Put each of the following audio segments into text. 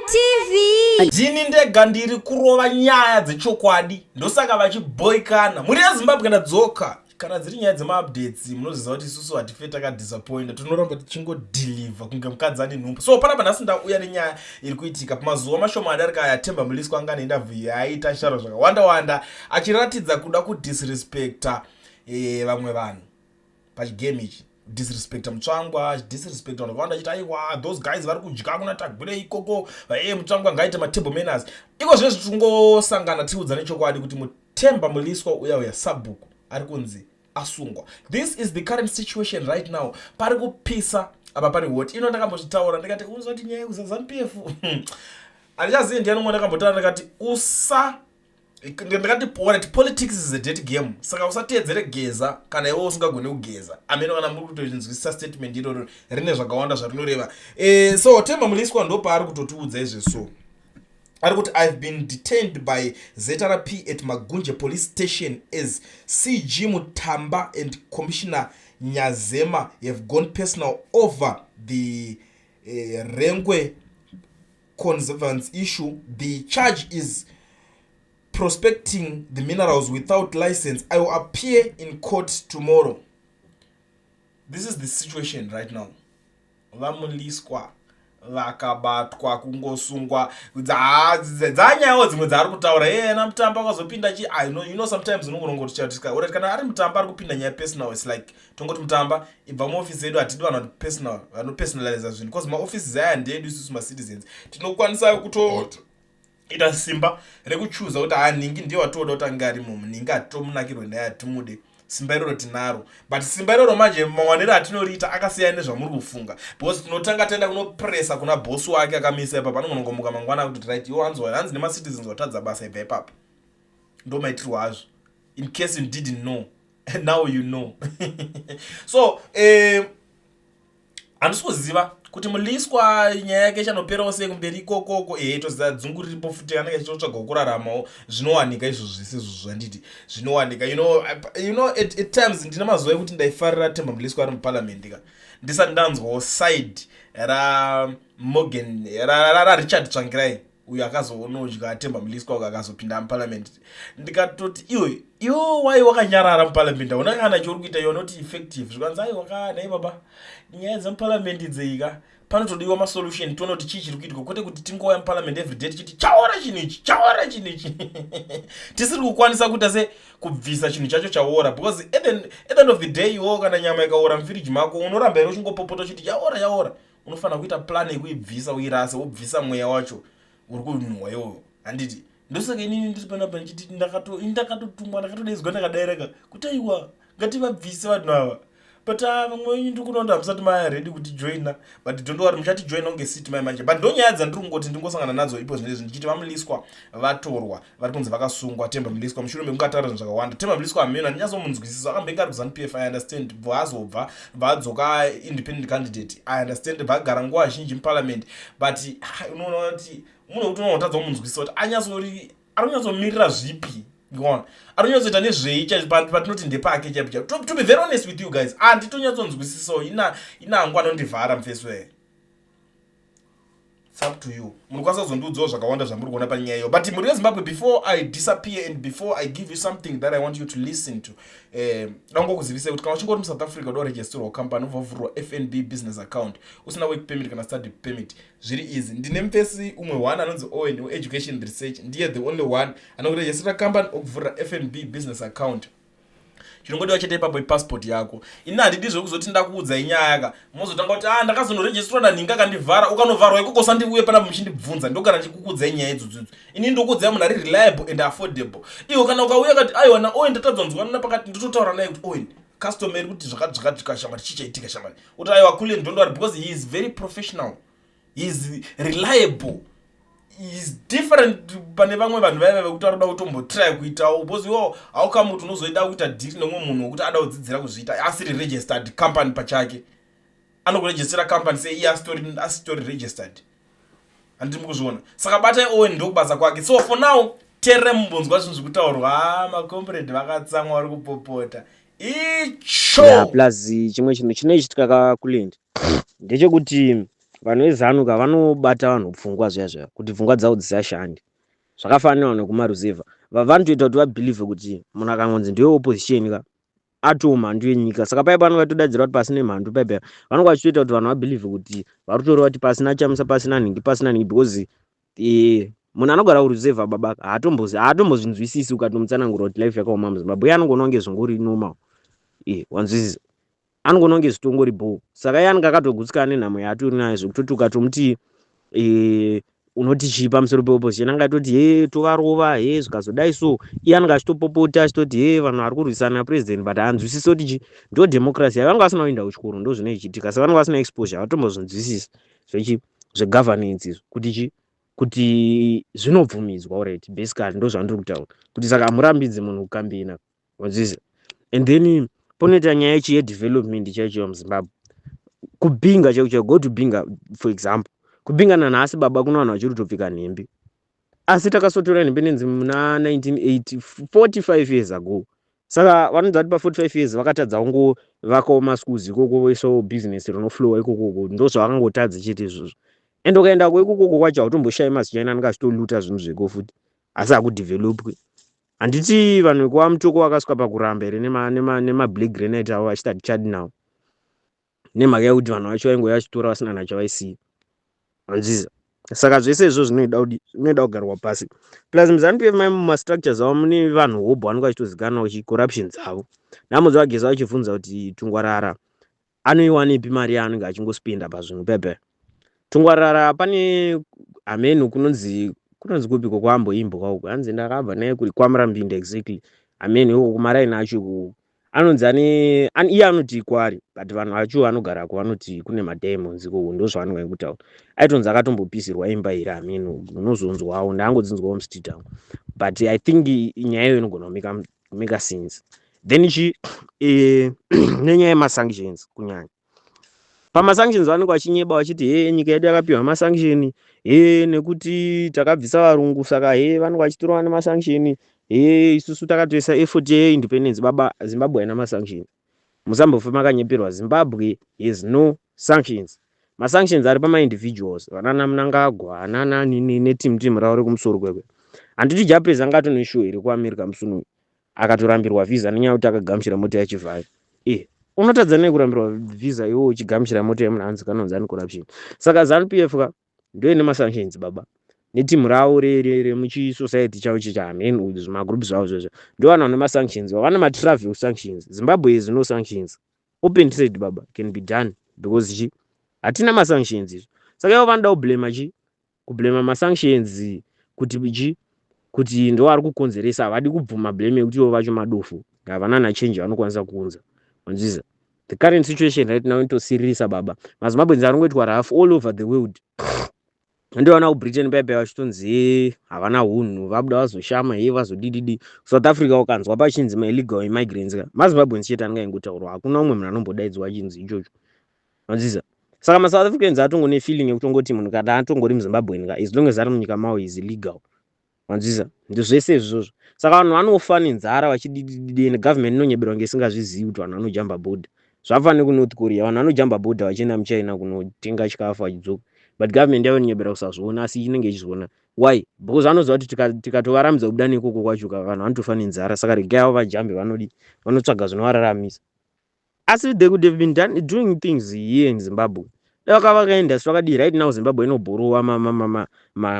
TV. Ndini ndega ndiri kurova nyaya dzechokwadi, ndosaka vachibhoikana. Mhuri yeZimbabwe, ndadzoka. Kana dziri nyaya dzemaupdates, munoziva kuti isusu hatife takadisappointa, tinoramba tichingodeliver kunge mukadzi ane nhumbu. So panapa nhasi ndauya nenyaya iri kuitika pamazuva mashoma adarika aya. Temba Mliswa anga neinterview yaaita achitaura zvakawanda wanda, achiratidza kuda kudisrespecta vamwe vanhu pachigame ichi, disrespecta Mutsvangwa, achidisrespecta vanhu vakawanda, achiti aiwa, those guys vari kudya kuna Tagwirei ikoko. Mutsvangwa ngaite matable manners. Iko zvezvi tingosangana tiudza nechokwadi kuti Mutemba Mliswa uya uya sabhuku ari kunzi asungwa. This is the current situation right now. Pari kupisa apa, pari hot. Ino ndakambozvitaura ndikati uzoti nyaya yekuZANU PF, handichazivi ndiani umwe ndakambotaura ndikati usa ndikati right, politics is a dirty game, saka usateedzere geza kana iwe usingagoni kugeza. Ameno kana muri kutoinzwisisa statement iroro, rine zvakawanda zvarinoreva. So Temba Mliswa ndo paari kutotiudza izve. So ari kuti, "I've been detained by ZRP at Magunje Police Station as CG Mutamba and Commissioner Nyazema have gone personal over the Rengwe conservancy issue. The charge is prospecting the minerals without license. I will appear in court tomorrow." This is the situation right now. VaMliswa vakabatwa, kungosungwa. Dzanyayawo dzimwe dzaari kutaura yena Mutamba akazopinda chi I know, sometimes unongonongotichatisika uri kana ari Mutamba ari kupinda nyaya personal. It's like tongoti Mutamba ibva muofisi yedu, hatidi vanhu personal vanopersonaliza zvinhu, because maoffices aya ndeedu isusu macitizens. Tinokwanisa kuto ita simba rekuchuza kuti ha, nhingi ndiye watoda kuti ange arimo, nhingi hatitomunakirwe naye, hatimude. Simba iroro tinaro, but simba iroro manje mawaniro atinoriita akasiyana nezvamuri kufunga, because tinotanga taenda kunopresa kuna bhosi wake akamisa ipapo. Anongonongomuka mangwana kuti right, iwo hanzi hanzi nemacitizens watadza basa, ibva ipapo. Ndo maitirwo azvo. In case you didn't know, now you know. So handisi kuziva kuti Mliswa nyaya yake ichanoperawo sei kumberi ikokoko. Ehe, toziva dzungu riripo futi, anenge achitotsvagawo kuraramawo. Zvinowanika izvozvo zvese izvozvo zvanditi zvinowanika. You know, at times ndine mazuva ekuti ndaifarira Temba Mliswa ari muparliament ka, ndisati ndanzwawo side raMorgan, raRichard Tsvangirai uyo akazonodya Temba Mliswa uyo akazopinda muparliament. Ndikatoti iwe, iwe wai wakanyarara muparliament, hauna kana chauri kuita, you are not effective. Zvikanzi aiwa ka, nhai baba, nyaya dzemuparliament dzeika panotodiwa masolution, tione kuti chii chiri kuitwa, kwete kuti tingouya muparliament everyday tichiti chaora chinhu ichi, chaora chinhu ichi, tisiri kukwanisa kuita se kubvisa chinhu chacho chaora. Because at the end of the day, iwo kana nyama ikaora mufiriji mako, unoramba here uchingopopota uchiti chaora, chaora? Unofanira kuita plan yekuibvisa, uirase, wobvisa mweya wacho uri kunhuhwa iwoyo, handiti? Ndosaka inini ndiri panapa ndichiti ndakatotumwa, ndakatodaidzwa, ndakadaireka kuti aiwa, ngativabvise vanhu ava. But vamwe venyu ndiri kunoona hamusati maready kuti joina, but don't worry, muchatijoina kunge city mai manje. But ndo nyaya dzandiri kungoti ndingosangana nadzo ipo zvinezvi, ndichiti vaMliswa vatorwa, vari kunzi vakasungwa. Temba Mliswa, mushure mekunge ataura zvinhu zvakawanda. Temba Mliswa hameno handinyatsommunzwisisa. Akambenge ari kuZANU PF, I understand, bva azobva, bva adzoka independent candidate, I understand, bva agara nguva zhinji muparliament. But unoona kuti munhu wekuti unotadza kumunzwisisa kuti anyatsori ari kunyatsomirira zvipi, ona ari kunyatsoita nezvei chaizvo patinoti ndepake chaipo chaipo. To be very honest with you guys, handitonyatsonzwisisawo. Inangu anondivhara mufesi wee. It's up to you, munokwanisa kuzondiudzawo zvakawanda zvamuri kuona panyaya iyo. But mhuri yeZimbabwe, before I disappear and before I give you something that I want you to listen to, dangokuzivisai kuti kana uchinge uri muSouth Africa, uda kuregisterwa company, ubva wavhurwa FNB business account, usina work permit kana study permit, zviri easy. Ndine mufesi umwe one anonzi Owen weEducation Research. Ndiye the only one anokuregistera company, okuvhurira FNB business account. Chinongodiwa chete ipapo ipassport yako. Ini handidi zvekuzoti ndakuudzai nyaya ka, mozotanga kuti a, ndakazonoregisterwa nanhinga akandivhara. Ukanovharwa ikoko, sandiuye panapa muchindibvunza. Ndogara ndichikukudzai nyaya idzodzo. Ini ndokuudzai munhu ari reliable and affordable. Iwo kana ukauya kati aiwa, naOwen ndatadzanzwanana pakati, ndototaura naye kuti Owen, customer iri kuti zvakati zvakati kashamari, chichaitika shamari, kuti aiwa kule, don't worry, because he is very professional, he is reliable, is different pane vamwe vanhu vaiva vekuti vari kuda kutombotry kuitawo. Because iwo haukamu kuti unozoida kuita deal nemumwe munhu wekuti ada kudzidzira kuzviita asiri registered company pachake. Anokurejistera company sei iye asitori registered? Handiti mukuzviona? Saka batai Owen, ndokubasa kwake. So for now, teerere mumbonzwa zvinhu zvekutaurwa. Macomrade vakatsamwa, vari kupopota icho. Yeah, plus chimwe chinhu chinoitika kakulendi ndechekuti Vanhu veZanu ka vanobata vanhu pfungwa zviya zviya kuti pfungwa dzavo dzisashande. Zvakafanana nevanhu vekumaruzevha. Vanotoita kuti vabelieve kuti munhu akangonzi ndewe opposition ka atoo mhandu yenyika. Saka paya pavanenge vatodaidzira kuti pasine mhandu paya paya vanenge vachitoita kuti vanhu vabelieve kuti vari kutoreva kuti pasina Chamisa, pasina nhingi, pasina nhingi because munhu anogara kuruzevha baba haatombozvinzwisisi ukatomutsanangura kuti life yakaoma muZimbabwe. Iye anongoona kunge zvingori normal. Wanzwisisa? Anongoona kunge zvitongori bho. Saka iye anenge akatogutsikana nenhamo yaatori nayo zvekutoti ukatomuti unoti chii pamusoro peopposition anenge atoti he tovarova, he zvikazodai so. Iye anenge achitopopota achitoti he vanhu vari kurwisana napresident, but haanzwisisi kuti chi ndo democracy yavo. Vange vasina kuenda kuchikoro, ndo zvinoichitika. Saka vanenge vasina exposure, havatombozvinzwisisi zvechi zvegovernance izvo kuti chi kuti zvinobvumidzwa. Alright, basically ndo zvandiri kutaura kuti saka hamurambidzi munhu kukambina, wanzwisisa? And then ponoita nyaya yechi yedevelopment chaicho muZimbabwe. KuBinga chaiko chaiko, go to Binga for example. KuBinga nanhasi baba kuna vanhu vachiri kutopfeka nhembe, asi takasotora independence muna 1980, 45 years ago. Saka vanonzi vati pa45 years vakatadza kungovakawo maschools ikoko, voisawo business rinoflowa ikokoko. Ndo zvavakangotadza chete izvozvo. And ukaendako ikokoko kwacho hautomboshayi mazichina anenge achitoluta zvinhu zveko futi, asi hakudevelopwi. Handiti vanhu vekuvaMutoko vakasvika pakuramba here nemablack granite avo vachiti hatichadi nawo, nemhaka yekuti vanhu vacho vaingouya vachitora vasina nachavaisiya, wanzwisisa? Saka zvese izvo zvinoida kugarwa pasi. Plus muZANU PF mai mumastructures avo mune vanhu hobho vanenge vachitozikanwa corruption dzavo. Nhamo dzavageza vachibvunza kuti Tungwarara anoiwanepi mari yaanenge achingospenda pazvinhu pepe. Tungwarara pane hameno kunonzi kupiko kwaamboimbwa uko, hanzi ndakabva naye kuri kwaMurambinda exactly, hameno iko kumaraini acho ikoko. Anonzi ane iye anoti kwari, but vanhu vacho vanogarako vanoti kune madiamonds ikoko, ndo zvavanenge kutaura. Aitonzi akatombopisirwa imba here, hameno, unozonzwawo, ndangodzinzwawo mustreet angu, but I think nyaya iyoyo inogona kumeka sense. Then chi nenyaya yemasanctions, kunyanya pamasanctions, vanenge vachinyeba vachiti he nyika yedu yakapiwa masanction, he nekuti takabvisa varungu, saka he vanenge vachitorwa nemasanction, he isusu takatoisa effort yeindependence. Baba, Zimbabwe haina masanctions, musambofa makanyeperwa. Zimbabwe has no sanctions. Masanctions ari pamaindividuals, vanana Mnangagwa, anana neteam team ravo rekumusoro kwekwe. Handiti Jah Prayzah anga atoneshow here kuAmerica musi uyu, akatorambirwa visa nenyaya yekuti akagamuchira mota yaChivhayo? Unotadza nei kurambirwa visa iwo uchigamuchira mota yemunhu anzi kanonzi ane corruption? Saka ZANU PF ka ndoine masanctions baba, netimu ravo remuchisociety chavo chichahameni, zvimagroup zvavo zvezvo, ndo vanhu vane masanctions, vane matravel sanctions. Zimbabwe is no sanctions. Open trade baba can be done because chi hatina masanctions izvo. Saka ivo vanoda kublema chi kublema masanctions kuti chi kuti ndo vari kukonzeresa. Havadi kubvuma blame yekuti ivo vacho madofu, havana nachenji vanokwanisa kuunza, wanzwisisa? The current situation right now inotosiririsa baba. MaZimbabweans aringoitwa rough all over the world. Ndoona kuBritain paipai vachitonzi havana hunhu, vabuda vazoshama, he vazodididi. South Africa ukanzwa pachinzi maillegal immigrants ka, maZimbabweans chete anenge aingotaurwa, hakuna umwe munhu anombodaidzwa achinzi ichocho, wanzwisisa? Saka maSouth Africans atongone feeling yekutongoti munhu kana atongori muZimbabwean ka, as long as ari munyika mavo is illegal, wanzwisisa? Ndozvese izvozvo. Saka vanhu vanofa nenzara vachidididi, ende government inonyeberwa kunge isingazvizivi kuti vanhu vanojamba bhodha. Zvafana nekuNorth Korea, vanhu vanojamba bhodha vachienda muChina kunotenga chikafu vachidzoka, but government yavo inonyebera kusazviona, asi inenge ichizviona. Why? Because vanoziva kuti tikatovarambidza kubuda nekoko kwacho ka, vanhu vanotofa nenzara. Saka regai avo vajambe, vanodi vanotsvaga zvinovarararamisa. Asi they could have been doing things here in Zimbabwe. Dai vakavaka industry vakadii, right now Zimbabwe inobhorowa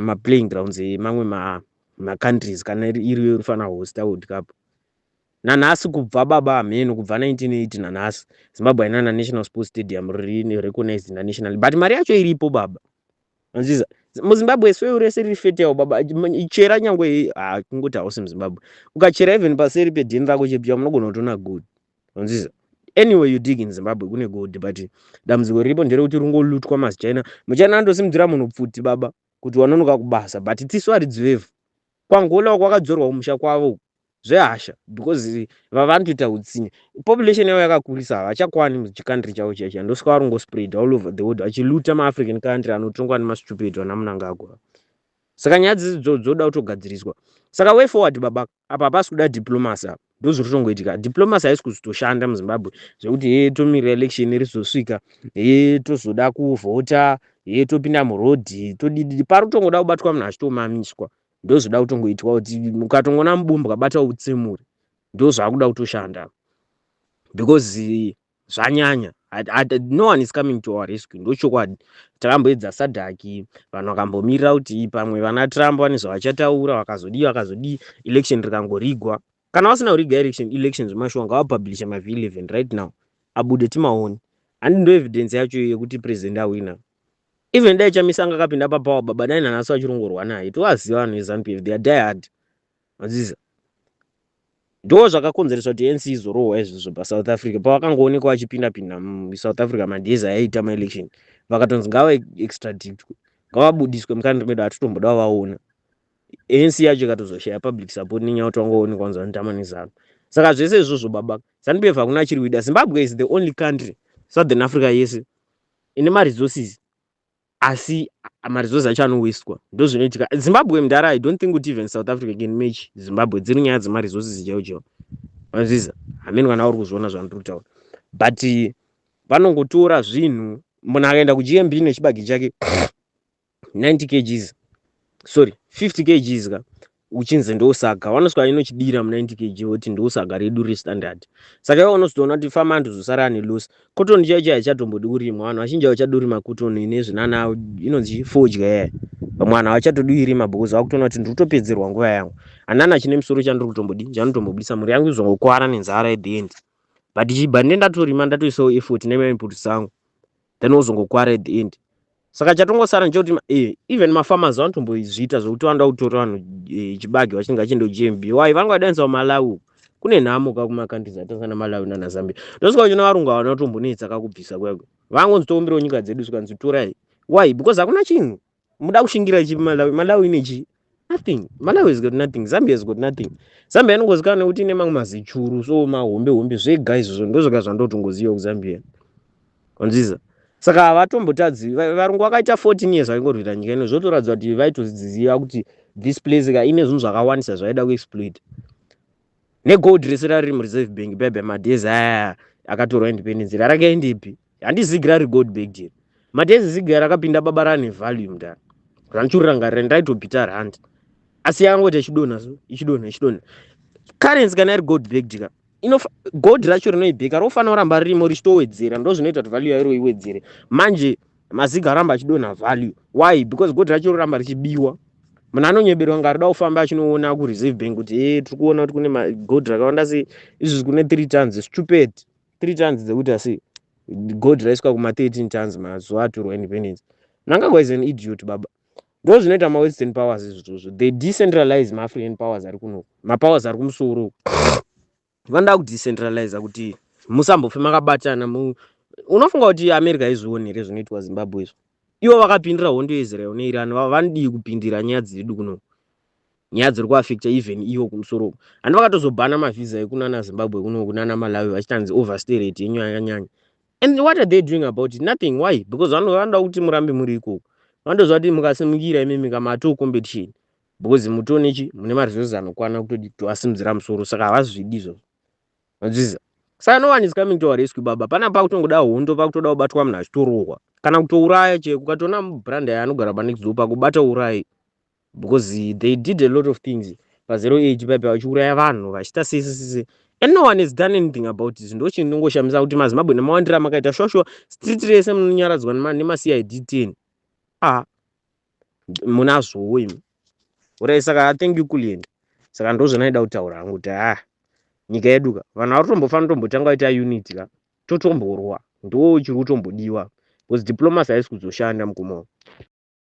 maplaying grounds emamwe macountries kana iriyo irifanira hosta World Cup. Nanhasi kubva baba hameno kubva 1980 nanhasi Zimbabwe haina national sports stadium riri recognized national, but mari yacho iripo baba, anzwisisa? MuZimbabwe soil rese riri fertile baba. Chera nyangwe kungoti hausi muZimbabwe, ukachera even paseri pedheni rako chepicha munogona kutoona gold, anzwisisa? Anyway, you dig in Zimbabwe kune gold, but dambudziko riripo nderekuti ringolutwa mazichina. Muchina andosimudzira munhu pfuti baba kuti wanonoka kubasa, but tisu haridzi vevhu. KwaNgola kwakadzorwa kumusha kwavo zvehasha because vavanotoita utsinye. Population yavo yakakurisa, havachakwani muchicountry chavo chiya chiya, ndosaka varingospread all over the world vachiluta maAfrican country anotongwa nemastupid vana Mnangagwa. Saka nyaya dzidzi dzoda kutogadziriswa. Saka way forward baba apa hapasi kuda diplomacy apa. Ndozviri kutongoitika. Diplomacy haisi kuzotoshanda muZimbabwe, zvekuti he, tomirira election rizosvika, he, tozoda kuvhota, he, topinda murodhi, todididi. Pari kutongoda kubatwa munhu achitomamiswa. Ndozvoda kutongoitwa, kuti mukatongoona mubumbwa, bata utsemure. Ndo zvakuda kutoshanda, because zvanyanya. No one is coming to our rescue. Ndochokwadi. Takamboedza SADC, vanhu vakambomirira kuti pamwe vana Trump vane zvavachataura, vakazodii, vakazodii. Election rikangorigwa. Kana vasina kuriga election zvemashuwa, ngavapublishe maV11 right now, abude timaoni. Handi ndo evidence yacho yekuti president awina? Even dai Chamisa anga akapinda papower, baba, dai nanhasi vachirongorwa naye. Tovaziva vanhu veZANU PF, they are die hard. Maziza ndo zvakakonzeresa kuti ANC izorohwa izvozvo paSouth Africa. Pavakangoonekwa vachipinda pinda muSouth Africa madays aiita maelection, vakatonzi ngavaextradictwe, ngavabudiswe mucountry medu, hatitomboda vaona. ANC yacho ikatozoshaya public support nenyaya kuti vangoonekwa kunzi vanotama neZANU. Saka zvese izvozvo, baba, ZANU PF hakuna chiri kuida. Zimbabwe is the only country, Southern Africa yese, ine maresources, asi maresources acho anowastwa. Ndo zvinoitika Zimbabwe, mudhara. I don't think kuti even South Africa can match Zimbabwe. Dziri nyaya dzemaresources chaiwo chaiwo, vanzvisa hamene kana uri kuzviona zvandiri kutaura. But vanongotora zvinhu. Munhu akaenda kuGMB nechibage chake 90 kgs, sorry, 50 kgs ka, uchinzi ndosaga, vanosvika inochidira mu90 kg, voti ndosaga redu restandard. Saka iwe unozotoona kuti farmer andozosara ane loss. Cotton chaicho haichatombodi kurimwa. Vanhu vazhinji havachadi kurima cotton ine zvinana inonzi fodya yaya. Vamwe vanhu havachatodi kuirima because vakutoona kuti ndiri kutopedzerwa nguva yangu, handana chine musoro chandiri kutombodi, chandinotombobudisa, mhuri yangu izongokwara nenzara at the end. But chibva ndine ndatorima, ndatoisawo effort nemainputs angu, then wozongokwara at the end. Saka chatongosara ndechekuti even mafarmers vanotombozviita zvokuti vanoda kutora vanhu chibage vachinge vachienda kuGMB. Why? Vanga vadanisa kuMalawi, kune nhamo ka kumacountries akaita sana Malawi nana Zambia. Ndosvika uchina varungu havana kutombonetsa kakubvisa kwako, vangonzi tokumbirawo nyika dzedu, zvikanzi torai. Why? Because hakuna chinhu. Muda kushingira chipi Malawi? Malawi ine chii? Nothing. Malawi has got nothing. Zambia has got nothing. Zambia inongozikanwa nekuti ine mamwe mazichuru so, mahombe hombe zvega izvozvo. Ndozvega zvandotongoziva kuZambia, wanzvisa? Saka havatombotadzi. Varungu vakaita 14 years vaingorwira nyika ino. Zvotoratidza kuti vaitoziva kuti this place ka ine zvinhu zvakawandisa zvaida kuexploit. Negold rese rari muReserve Bank bebe madays aya akatorwa independence, rarakaendepi? Handizigi rari gold backed here? Madays ziga rakapinda, baba, rane value, mudhara. Zvandichurirangarira, ndaitobhita rand, asi yangoita ichidonha so, ichidonha, ichidonha. Currency kana iri gold backed ka, gold racho rinoibheka, rofanira kuramba ririmo richitowedzera. Ndo zvinoita kuti value yairo iwedzere. Manje maziga aramba achidonha value. Why? Because gold racho roramba richibiwa. Munhu anonyeberwa nga arida kufamba achinoona kuReserve Bank kuti e, tiri kuona kuti kune gold rakawanda sei izvizvi, kune 3 tons. Stupid. 3 tons dzekuti asi gold raiswa kuma13 tons mazuva atorwa independence. Mnangagwa is an idiot, baba. Ndo zvinoita mawestern powers izvozvo. They decentralize maAfrican powers ari kunoku, mapowers ari kumusoro. Vanoda kudecentraliza kuti musambofe makabatana. Unofunga kuti America izvioni here zvinoitwa Zimbabwe izvo? Ivo vakapindira hondo yeIsrael neIran. Vanodii kupindira nyaya dzedu kuno, nyaya dziri kuafecta even ivo kumusoro uko? Handi vakatozobhana mavhisa ekunana Zimbabwe kuno, kunana Malawi, vachitanzi overstay rate yenyu yakanyanya? And what are they doing about it? Nothing. Why? Because vanoda kuti murambe muri ikoko. Vanotoziva kuti mukasimukira imimi kamato competition, because mutonechi mune maresources anokwana kutodi toasimudzira musoro. Saka havazvidi izvozvo, vanzvisa? Saka no one is coming to our rescue, baba. Pana pakutongoda hondo, pakutoda kubatwa munhu achitorohwa kana kutouraya cheko. Ukatoona brand anogara panext door pakubata, urai, because they did a lot of things pa08 paipa, vachiuraya vanhu, vachiita sei sei sei, and no one has done anything about it. Ndo chinongoshamisa kuti maZimbabwe nemawandiro amakaita shwashwa, street rese munonyaradzwa nemaCID 10. Ah, munazvowo imi. Urai. Saka thank you, Kulien. Saka ndo zvanaida kutaura hangu kuti ah, nyika yedu ka, vanhu vari kutombofanira kutombotanga vaita unity ka, totomborwa. Ndo chiri kutombodiwa, because diplomacy haisi kuzoshanda mukumo.